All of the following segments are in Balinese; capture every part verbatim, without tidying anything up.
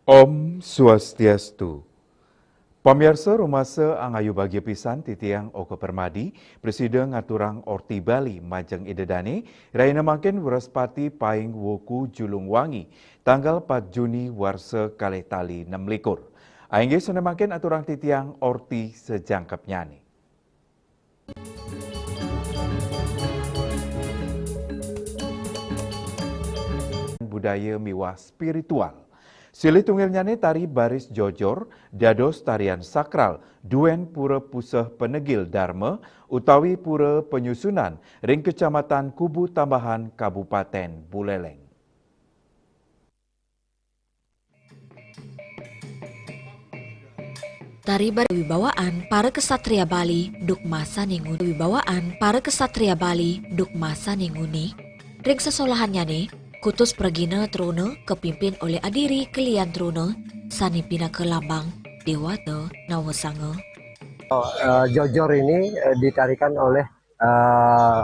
Om Swastiastu. Pamiarsa, rumasa angayu bagia pisan titiang Oka Permadi, prasida ngaturang Orti Bali majeng Ida Dane, rahina mangkin Wrespati paing wuku Julung Wangi, tanggal pat Juni warsa kalih tali nem likur. Inggih sane mangkin aturang titiang Orti sajangkepnyane. Budaya miwah spiritual. Silih tunggilnyane tari baris jojor, dados tarian sakral, duen pura puseh penegil Dharma, utawi pura penyusunan ring Kecamatan Kubu Tambahan, Kabupaten Buleleng. Tari bar-, wibawaan para ksatria Bali duk masa ninguni. Wibawaan para ksatria Bali duk masa ninguni. Ring sesolahannyane, kutus pragina truna kapimpin olih adiri kelian truna sane pinaka lambang dewata nawasanga. Oh, eh, jojor ini, eh, ditarikan oleh eh,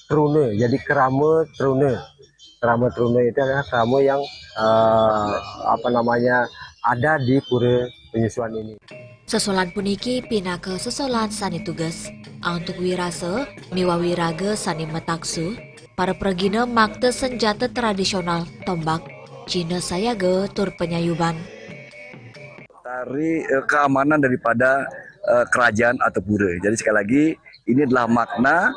truna. Jadi krama truna. Krama truna itu adalah krama yang, eh, apa namanya, ada di pura penyusuan ini. Sesolahan puniki pinaka sesolahan sane tuges antuk wirasa miwah wiraga sane mataksu, para pragina makta senjata tradisional, tombak, cihna sayaga tur panyayuban. Tari, eh, keamanan daripada, eh, kerajaan atau pura. Jadi sekali lagi, ini adalah makna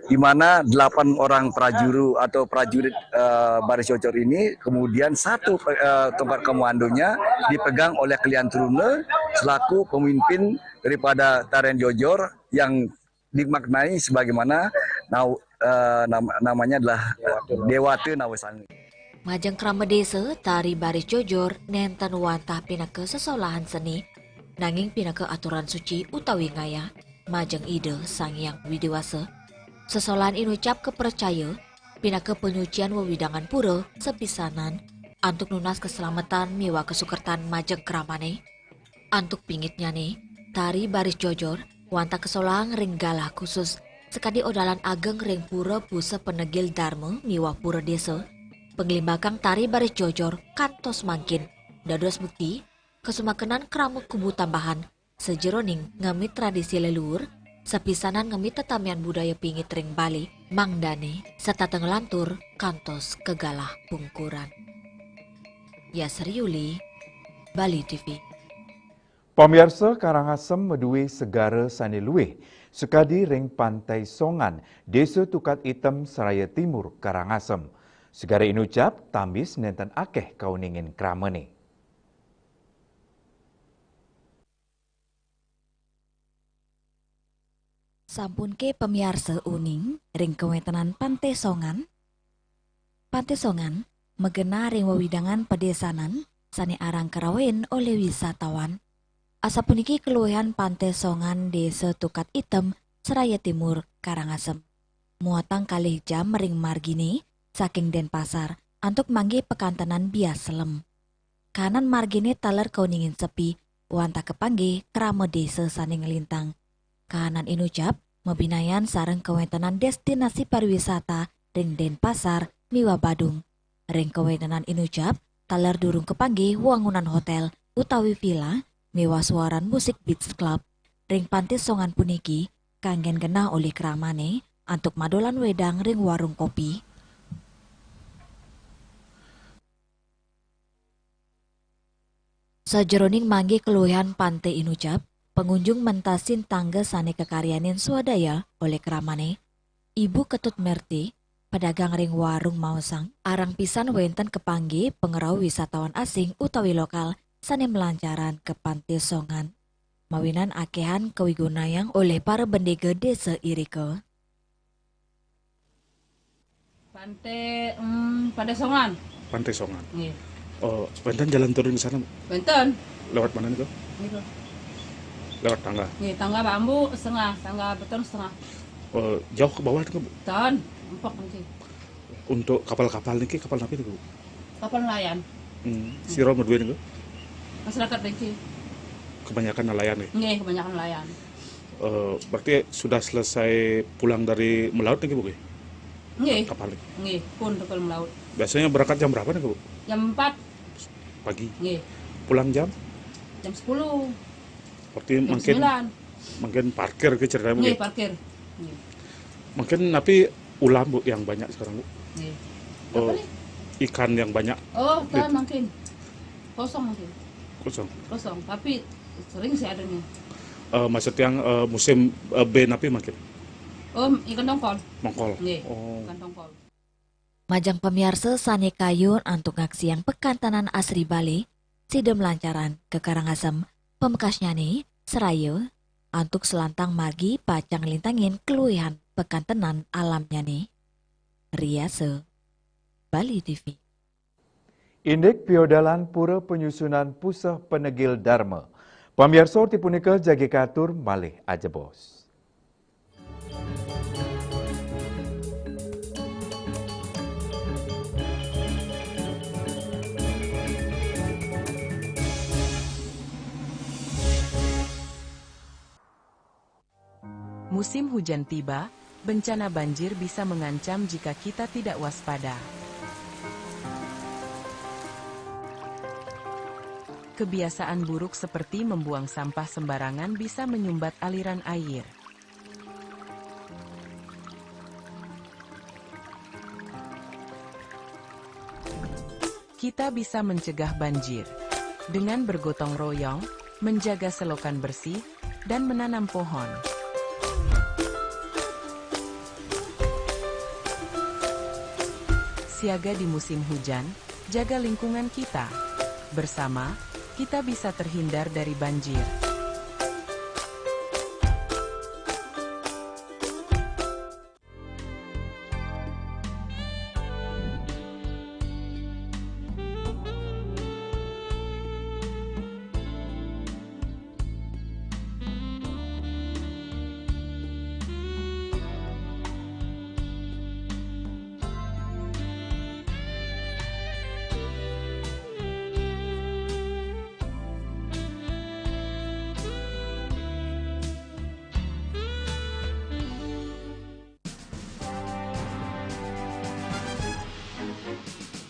di mana delapan orang prajuru atau prajurit, eh, baris jojor ini, kemudian satu, eh, tongkat komandonya dipegang oleh Kelian Truna selaku pemimpin daripada tarian jojor yang dimaknai sebagaimana nau-, eh, nam-, namanya adalah, eh, Dewata Nawasanga. Majeng krama desa, tari baris jojor nenten wantah pinaka sesolahan seni, nanging pinaka aturan suci utawi ngayah majeng Ida Sang Hyang Widi Wasa. Sesolahan inucap kapracaya pinaka panyucian wewidangan pura sapisanan antuk nunas kaslametan miwah kasukertan majeng kramane. Antuk pingitnyane, tari baris jojor wantah kasolahang ring galah khusus sakadi odalan ageng ring pura puseh penegil Dharma miwah pura desa. Panglimbakang tari baris jojor kantos mangkin dados bukti kasumakenan krama Kubu Tambahan sajeroning ngemit tradisi leluhur, sapisanan ngemit tetamian budaya pingit ring Bali, mangdane setata nglantur kantos ka galah pungkuran. Yasri Yuli, Bali T V. Pamiarsa, Karangasem madue segara sane luih, sakadi ring Pantai Songan, Desa Tukat Item, Seraya Timur, Karangasem. Segara inucap, tambis nenten akeh kauningin kramane. Sampunke pamiarsa uning ring kawentenan Pantai Songan? Pantai Songan magenah ring wewidangan padesanan sane arang karawein olih wisatawan. Asapuniki kaluihan Pantai Songan, Desa Tukat Item, Seraya Timur, Karangasem. Muatang kalih jam ring margine saking Denpasar antuk manggihin pakantenan bias selem. Kahanan margine taler kauningin sepi, wantah kapanggih krama desa sane nglintang. Kahanan inucap mabinayan sareng kawentenan destinasi pariwisata ring Denpasar miwah Badung. Ring kawentenan inucap taler durung kapanggih wangunan hotel utawi villa miwah suaran musik beach club. Ring Pantai Songan puniki kanggen genah olih kramane antuk madolan wedang ring warung kopi. Sajeroning manggih kaluihan Pantai inucap, pangunjung mentasin tangga sane kakaryanin swadaya olih kramane. Ibu Ketut Merti, pedagang ring warung maosang, arang pisan wenten kapanggih pangrauh wisatawan asing utawi lokal sane malancaran ka Pantai Songan. Mawinan akehan kawigunayang olih para bendega desa irika. Pantai, em, Pantai Songan. Pantai Songan. Nggih. Oh, wenten jalan turun ke sana, Bu? Wenten. Lewat mana itu? Gitu. Lewat tangga? Nggih, tangga bambu setengah, tangga beton setengah. Oh, jauh ke bawah itu, Bu? Ten, empuk niki. Untuk kapal-kapal niki, kapal napi niku? Kapal nelayan. Hmm, sira madue niku? Masyarakat niki. Kebanyakan nelayan nggih? Nggih, kebanyakan nelayan. Eh, berarti sudah selesai pulang dari melaut niki, Bu, nggih? Nggih. Kapal niki? Nggih, pun kapal melaut. Biasanya berangkat jam berapa niku, Bu? Jam empat. Pagi? Nggih. Pulang jam? Jam sepuluh. Berarti jam mungkin sembilan. Mungkin parkir ke ceritanya. Nggih, mungkin parkir. Nggih. Mungkin napi ulam, Bu, yang banyak sekarang, Bu? Nggih. Oh, apa nih? Ikan yang banyak. Oh, kan mungkin. Kosong mungkin. Kosong. Kosong, tapi sering sih adanya. Eh, maksud yang, eh, musim, eh, B napi mungkin? Oh, ikan tongkol. Tongkol. Nggih, oh. Ikan tongkol. Majeng pamiarsa sane kayun antuk ngaksiang Pekan Tenan Asri Bali, sida malancaran ka Karangasem, pamekasnyane Seraya, antuk salantang margi pacang nglintangin kaluihan Pekan Tenan alamnyane. Riasa, Bali T V. Indik piodalan Pura Penyusunan Puseh Penegil Darma. Pamiarsa, orti punika jagi katur malih ajebos. Musim hujan tiba, bencana banjir bisa mengancam jika kita tidak waspada. Kebiasaan buruk seperti membuang sampah sembarangan bisa menyumbat aliran air. Kita bisa mencegah banjir dengan bergotong royong, menjaga selokan bersih, dan menanam pohon. Siaga di musim hujan, jaga lingkungan kita. Bersama, kita bisa terhindar dari banjir.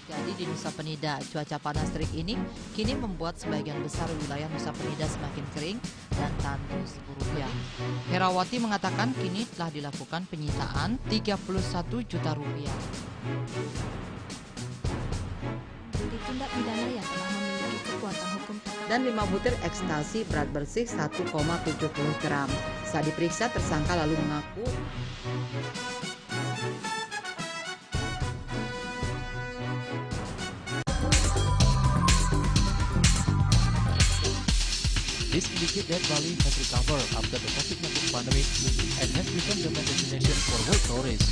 Jadi di Nusa Penida, cuaca panas terik ini kini membuat sebagian besar wilayah Nusa Penida semakin kering dan tandus. Rupiah. Herawati mengatakan kini telah dilakukan penyitaan tiga puluh satu juta rupiah. Tindak pidana yang telah memiliki kekuatan hukum tetap. Dan lima butir ekstasi berat bersih satu koma tujuh puluh gram. Saat diperiksa, tersangka lalu mengaku. This indicates that Bali has recovered after the COVID nineteen pandemic and has become the main destination for world tourists.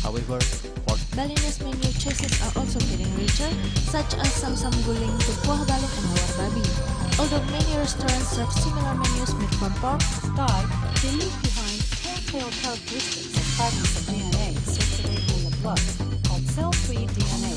However, for Balinese menu choices are also getting richer, such as samsam guling, tupuah balung, and lawar babi. Although many restaurants serve similar menus made from pork, Sky, they leave behind telltale characteristics of fragments of D N A circulating in the blood called cell-free D N A.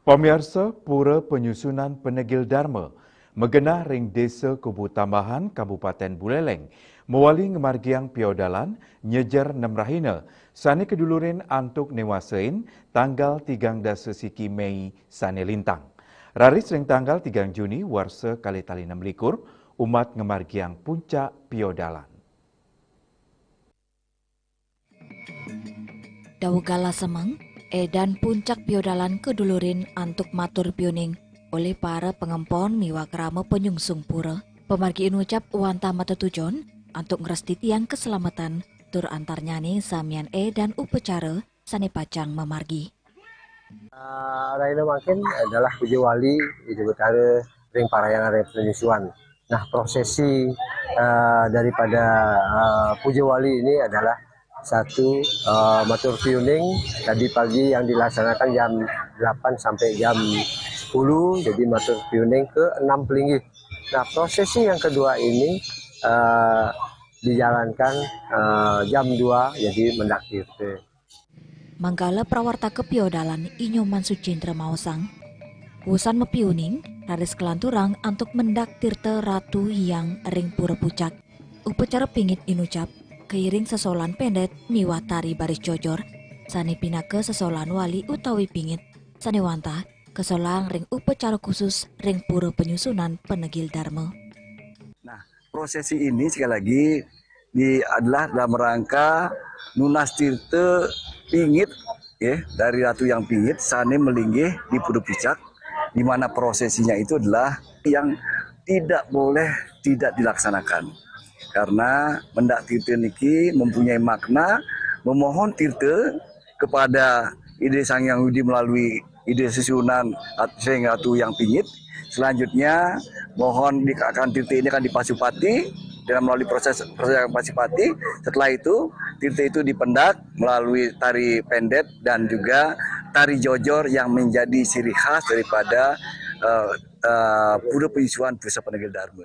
Pamiarsa, Pura Penyusunan Penegil Darma magenah ring Desa Kubu Tambahan, Kabupaten Buleleng, mawali ngamargiang piodalan nyejer nem rahina sane kadulurin antuk newasain tanggal tigang dasa siki Mei sane lintang. Raris ring tanggal tigang Juni warsa kalih tali nem likur, umat ngamargiang puncak piodalan. Daweg galah semeng, edan puncak piodalan kadulurin antuk matur piuning olih para pangempon miwah krama panyungsung pura. Pamargi inucap wantah matetujon antuk ngrastitiang kaslamatan tur antarnyane samian edan upacara sane pacang mamargi. Eh, rahina mangkin adalah Puja Wali Ida Betara ring parahyangan ring penyusuan. Nah, prosesi, eh, daripada, eh, Puja Wali ini adalah satu, eh, matur piuning tadi pagi yang dilaksanakan jam delapan sampai jam sepuluh, jadi matur piuning ke enam pelinggih. Nah, prosesi yang kedua ini, eh, dijalankan, eh, jam dua, jadi mendak tirta. Manggala prawartaka piodalan I Nyoman Sucendra maosang, wusan mapiuning raris kalanturang antuk mendak tirta Ratu Hyang ring Pura Pucak. Upacara pingit inucap kairing sesolahan pendet miwah tari baris jojor, sane pinaka sesolahan wali utawi pingit sane wantah kasolahang ring upacara khusus ring Pura Penyusunan Penegil Darma. Prosesi ini sekali lagi di, adalah dalam rangka nunas tirta pingit, ya, dari Ratu Hyang Pingit sane malinggih di Pura Pucak, di mana prosesinya itu adalah yang tidak boleh tidak dilaksanakan. Karena mendak tirta niki mempunyai makna memohon tirta kepada Ida Sang Hyang Widhi melalui Ida Sesuhunan At-, Sri Ratu Hyang Pingit. Selanjutnya, mohon di, akan tirta ini akan dipasupati dengan melalui proses, proses yang pasupati. Setelah itu, tirta itu dipendak melalui tari pendet dan juga tari jojor yang menjadi ciri khas daripada, eh, eh, Pura Penyusunan Pusat Penegil Darma.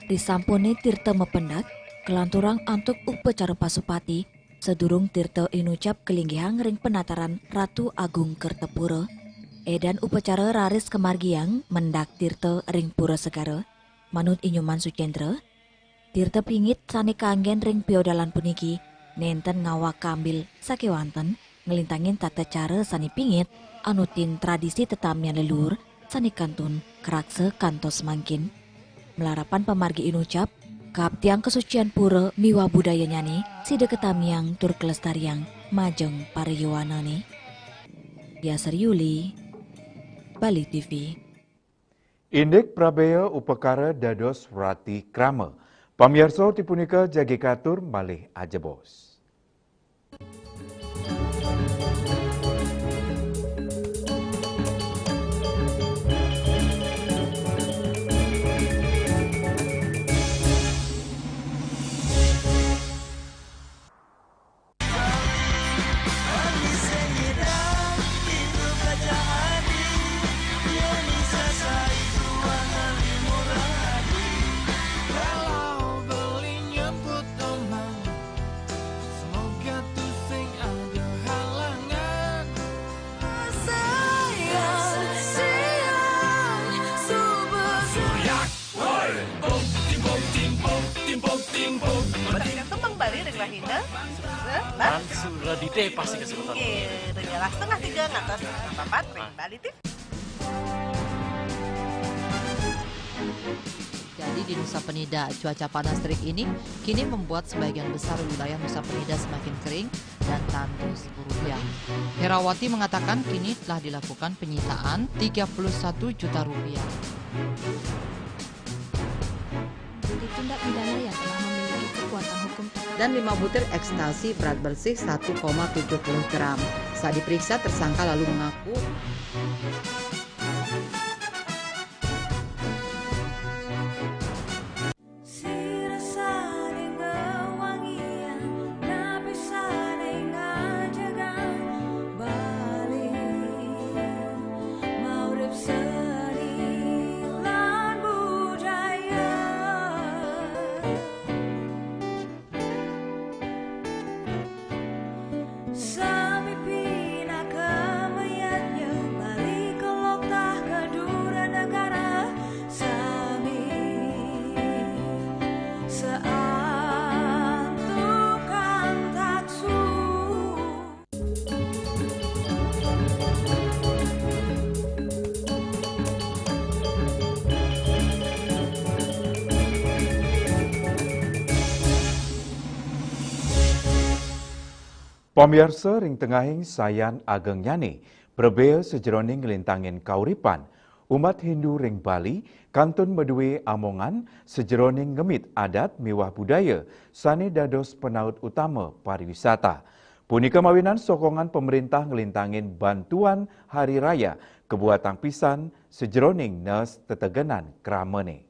Risampune tirta mapendak, kalanturang antuk upacara pasupati, sadurung tirta inucap kalinggihang ring penataran Ratu Agung Kertapura. Edan upacara raris kamargiang mendak tirta ring Pura Segara. Manut I Nyoman Sucendra, tirta pingit sane kanggen ring piodalan puniki nenten ngawak kambil sakewanten nglintangin tata cara sane pingit, anutin tradisi tetamian leluhur sane kantun karaksa kantos mangkin. Malarapan pamargi inucap, kaaptiang kasucian pura miwah budayanyane sida katamiang tur kalestariang majeng para yowanane. Yasar Yuli, Bali T V. Indik prabea upakara dados rati krama. Pamiarsa, uti punika jagi katur malih ajebos. Bali ring rahina Sura, Bali. Sura dite pasti kesebutan. Nggih, ring setengah tiga ngantos setengah papat ring Bali T V. Jadi di Nusa Penida, cuaca panas terik ini kini membuat sebagian besar wilayah Nusa Penida semakin kering dan tandus hujan. Herawati mengatakan kini telah dilakukan penyitaan tiga puluh satu juta rupiah. Tindak pidana yang telah memiliki kekuatan hukum. Dan lima butir ekstasi berat bersih satu koma tujuh puluh gram. Saat diperiksa, tersangka lalu mengaku. Pamiarsa, ring tengahing sayan agengnyane, prabea sajeroning nglintangin kauripan, umat Hindu ring Bali kantun madue amongan sajeroning ngemit adat miwah budaya sane dados panaut utama pariwisata. Punika mawinan sokongan pamrentah nglintangin bantuan hari raya kabuatang pisan sajeroning nes tetegenan kramane.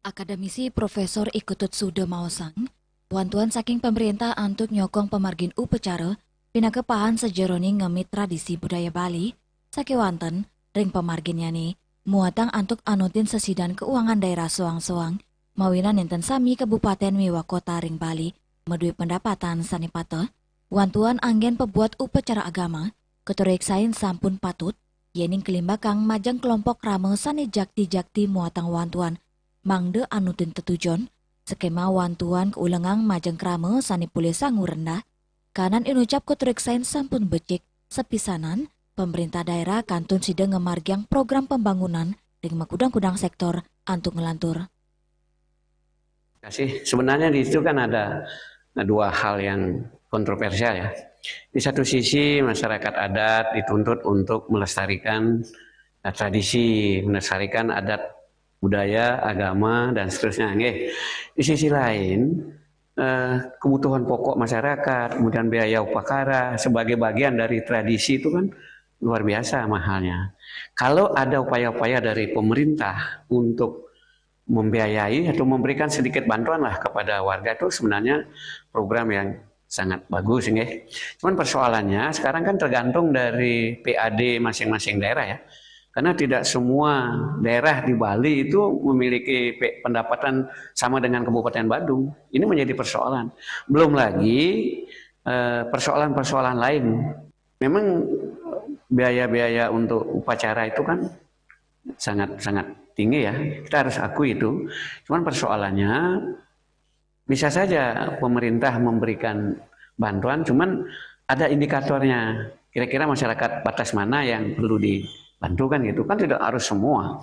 Akademisi Profesor I Ketut Suda maosang, bantuan saking pamrentah antuk nyokong pamargin upacara pinaka pahan sajeroning ngemit tradisi budaya Bali, sakewanten ring pamarginnyane muatang antuk anutin sesidan keuangan daerah soang-soang Mawinan nénten sami kabupatén miwah kota ring Bali madué pendapatan sané pateh, wantuan anggén pabuat upacara agama, katureksain sampun patut, yéning kalimbakang majeng kelompok krama sané jakti-jakti muatang wantuan, mangda anutin tetujon, skéma wantuan kaulengang majeng krama sané polih sangu rendah, kanan inucap katureksain sampun becik, sapisanan, pemerintah daerah kantun sida ngamargiang program pembangunan ring makudang-kudang sektor antuk nglantur. Kasih. Sebenarnya di situ kan ada dua hal yang kontroversial ya. Di satu sisi masyarakat adat dituntut untuk melestarikan eh, tradisi, melestarikan adat budaya, agama dan seterusnya. Nggih. Di sisi lain eh, kebutuhan pokok masyarakat, kemudian biaya upakara sebagai bagian dari tradisi itu kan luar biasa mahalnya. Kalau ada upaya-upaya dari pemerintah untuk membiayai atau memberikan sedikit bantuan lah kepada warga itu sebenarnya program yang sangat bagus nggih. Cuman persoalannya sekarang kan tergantung dari P A D masing-masing daerah ya. Karena tidak semua daerah di Bali itu memiliki pendapatan sama dengan Kabupaten Badung. Ini menjadi persoalan. Belum lagi eh, persoalan-persoalan lain. Memang biaya-biaya untuk upacara itu kan sangat sangat tinggi ya. Kita harus akui itu. Cuman persoalannya bisa saja pemerintah memberikan bantuan, cuman ada indikatornya. Kira-kira masyarakat batas mana yang perlu dibantu kan gitu. Kan tidak harus semua.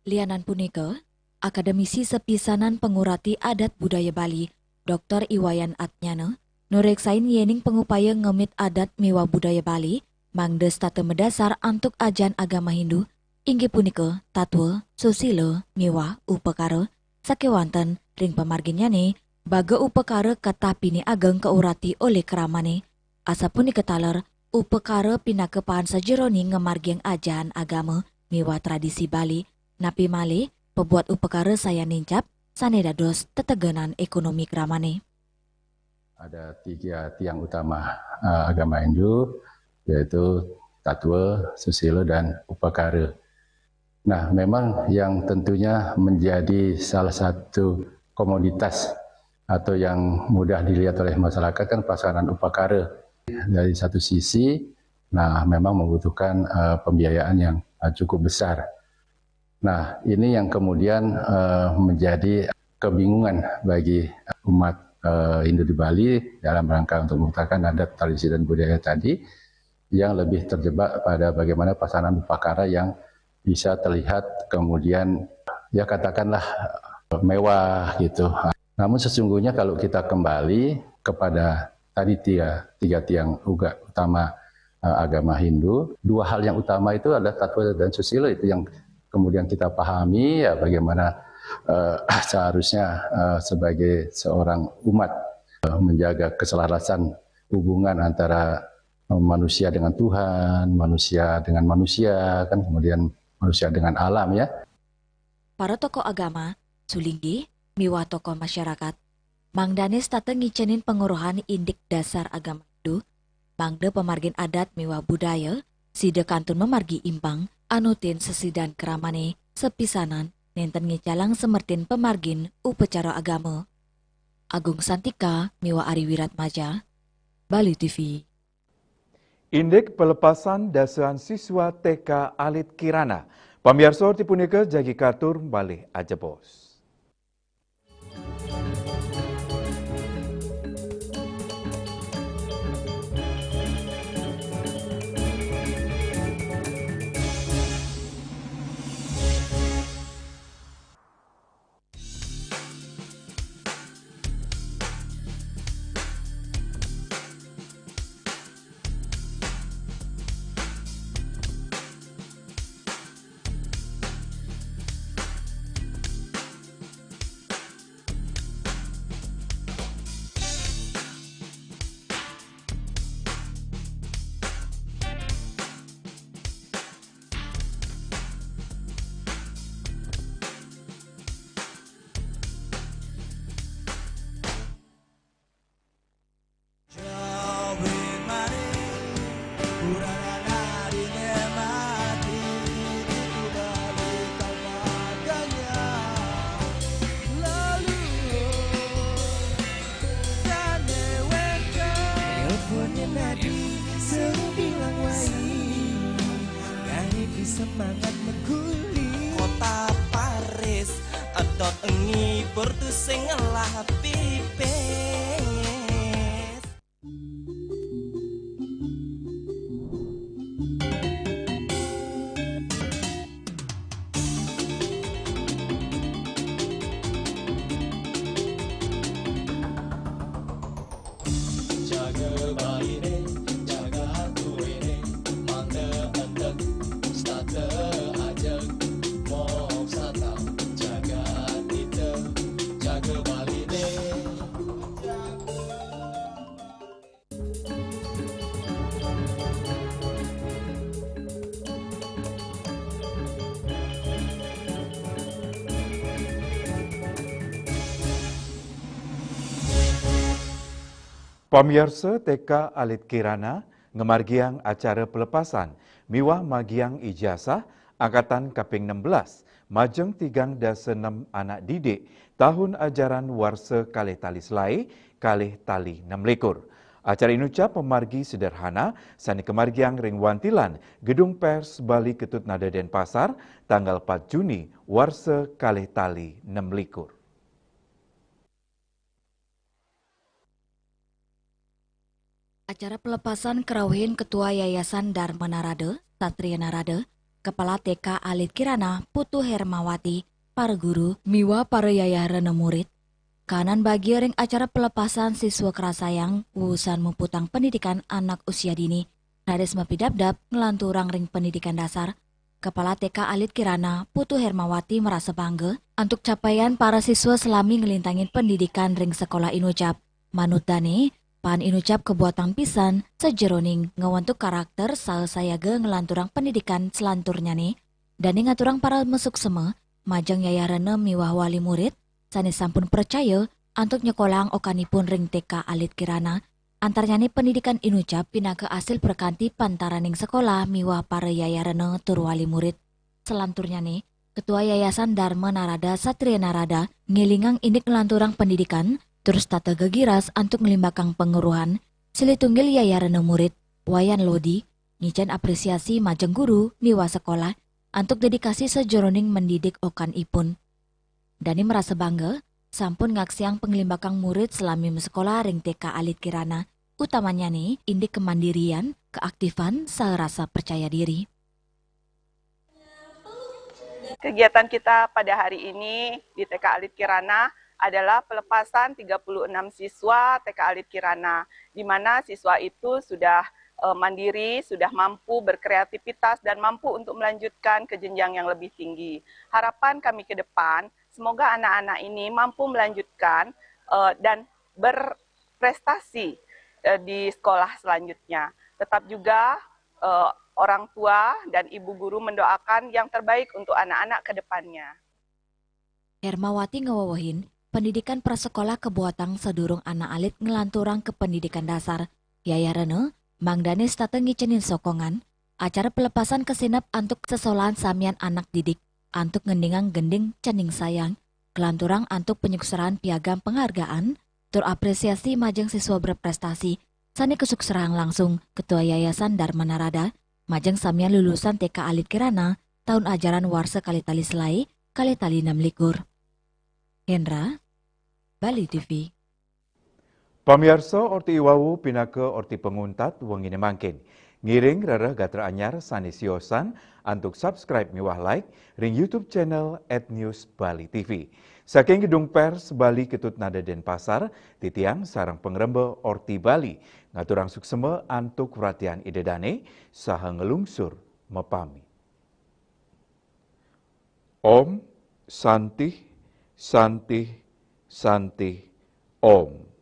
Lianan punika, akademisi sapisanan pangurati adat budaya Bali, Doktor Iwayan Atnyana, nureksain yéning pangupaya ngemit adat miwah budaya Bali, mangda setata madasar antuk ajahan agama Hindu, inggih punika tatwa, susila, miwah upakara, sakéwanten ring pamarginnyané, baga upakara katah pinih ageng kaurati olih kramané. Asapunika taler, upakara pinaka paan sajeroning ngamargiang ajahan agama miwah tradisi Bali, napi malih pabuat upakara sayan nincap sané dados tetegenan ékonomi kramané. Ada tiga tiang utama uh, agama Hindu, yaitu tatwa, susila, dan upakara. Nah, memang yang tentunya menjadi salah satu komoditas atau yang mudah dilihat oleh masyarakat kan pelaksanaan upakara. Dari satu sisi, nah memang membutuhkan uh, pembiayaan yang uh, cukup besar. Nah, ini yang kemudian uh, menjadi kebingungan bagi umat uh, Hindu di Bali dalam rangka untuk melestarikan adat, tradisi, dan budaya tadi, yang lebih terjebak pada bagaimana pelaksanaan upakara yang bisa terlihat kemudian, ya, katakanlah mewah gitu. Namun sesungguhnya kalau kita kembali kepada tadi tiga, tiga tiang uga utama uh, agama Hindu, dua hal yang utama itu adalah tatwa dan susila, itu yang kemudian kita pahami, ya, bagaimana uh, seharusnya uh, sebagai seorang umat uh, menjaga keselarasan hubungan antara manusia dengan Tuhan, manusia dengan manusia, kan, kemudian manusia dengan alam, ya. Para tokoh agama, sulinggih, miwah tokoh masyarakat, mangdané setata ngicenin pangorohan indik dasar agama Hindu, mangda pamargin adat miwah budaya, sida kantun mamargi impang, anutin sesidan kramané, sapisanan nénten ngicalang samertin pamargin upacara agama. Agung Santika miwah Ari Wiratmaja, Bali T V. Indik pelepasan dasa siswa T K Alit Kirana. Pamiarsa, ti punika jagi katur malih ajebos. Kota Paris, edot ngibur tu sing ngelah pipis. Jaga baline, jaga tuene, mangda entek, stata ajak, mok satang, jaga tita, jaga baline. Pamiarsa, T K Alit Kirana ngamargiang acara pelepasan miwah magiang ijazah angkatan kaping enam belas majeng tigang dasa nem anak didik tahun ajaran warsa kalih tali selae, kalih tali enam likur. Acara inucap pamargi sederhana sane kamargiang ring wantilan Gedung Pers Bali Ketut Nada Denpasar, tanggal empat Juni warsa kalih tali enam likur. Acara pelepasan karauhin Ketua Yayasan Dharma Narada, Satria Narada, Kepala T K Alit Kirana, Putu Hermawati, para guru, miwah para yayah rena murid, kanan bagia ring acara pelepasan siswa karasayang wusan muputang pendidikan anak usia dini, raris mapidabdab nglanturang ring pendidikan dasar. Kepala T K Alit Kirana, Putu Hermawati, marasa bangga antuk capaian para siswa salami nglintangin pendidikan ring sekolah inucap. Manut dane, paan inucap kabuatang pisan sajeroning ngwentuk karakter saha sayaga nglanturang pendidikan selanturnyane. Dane ngaturang parama suksma majeng yayah rena miwah wali murid sane sampun pracaya antuk nyekolahang okanipun ring T K Alit Kirana. Antarnyane pendidikan inucap pinaka asil prakanti pantaraning sekolah miwah para yayah rena tur wali murid. Selanturnyane, Ketua Yayasan Dharma Narada Satria Narada ngelingang indik nglanturang pendidikan, tur setata gegiras antuk nglimbakang panguruhan. Silih tunggil yayah rena murid, Wayan Lodi, ngicen apresiasi majeng guru miwah sekolah antuk dedikasi sajeroning mendidik okanipun. Dane marasa bangga sampun ngaksiang panglimbakang murid salami masekolah ring T K Alit Kirana, utamanyane indik kemandirian, keaktifan, saha rasa percaya diri. Kegiatan kita pada hari ini di T K Alit Kirana adalah pelepasan tiga puluh enam siswa T K Alit Kirana, di mana siswa itu sudah eh, mandiri, sudah mampu berkreativitas dan mampu untuk melanjutkan ke jenjang yang lebih tinggi. Harapan kami ke depan, semoga anak-anak ini mampu melanjutkan eh, dan berprestasi eh, di sekolah selanjutnya. Tetap juga eh, orang tua dan ibu guru mendoakan yang terbaik untuk anak-anak ke depannya. Hermawati ngewewehin, pendidikan prasekolah kabuatang sadurung anak alit nglanturang ke pendidikan dasar. Yayah rena, mangdane setata ngicenin sokongan, acara pelepasan kasineb antuk sesolahan samian anak didik, antuk ngendingang gending cening sayang, kalanturang antuk panyukserahan piagam penghargaan, tur apresiasi majeng siswa berprestasi, sane kasukserahang langsung Ketua Yayasan Dharma Narada, majeng samian lulusan T K Alit Kirana, tahun ajaran warsa kalih tali selae, kalih tali enam likur. Hendra, Bali T V. Pamiarsa, orti iwau pinaka orti panguntat wengine mangkin. Ngiring rereh gatra anyar sane siosan antuk subscribe miwah like ring YouTube channel at News Bali T V. Saking Gedung Pers Bali Ketut Nada Denpasar, titiang sareng pangremba Orti Bali ngaturang suksema antuk wratian Ida Dane saha nglungsur mapamit. Om Santih, Santih, Santih, Om.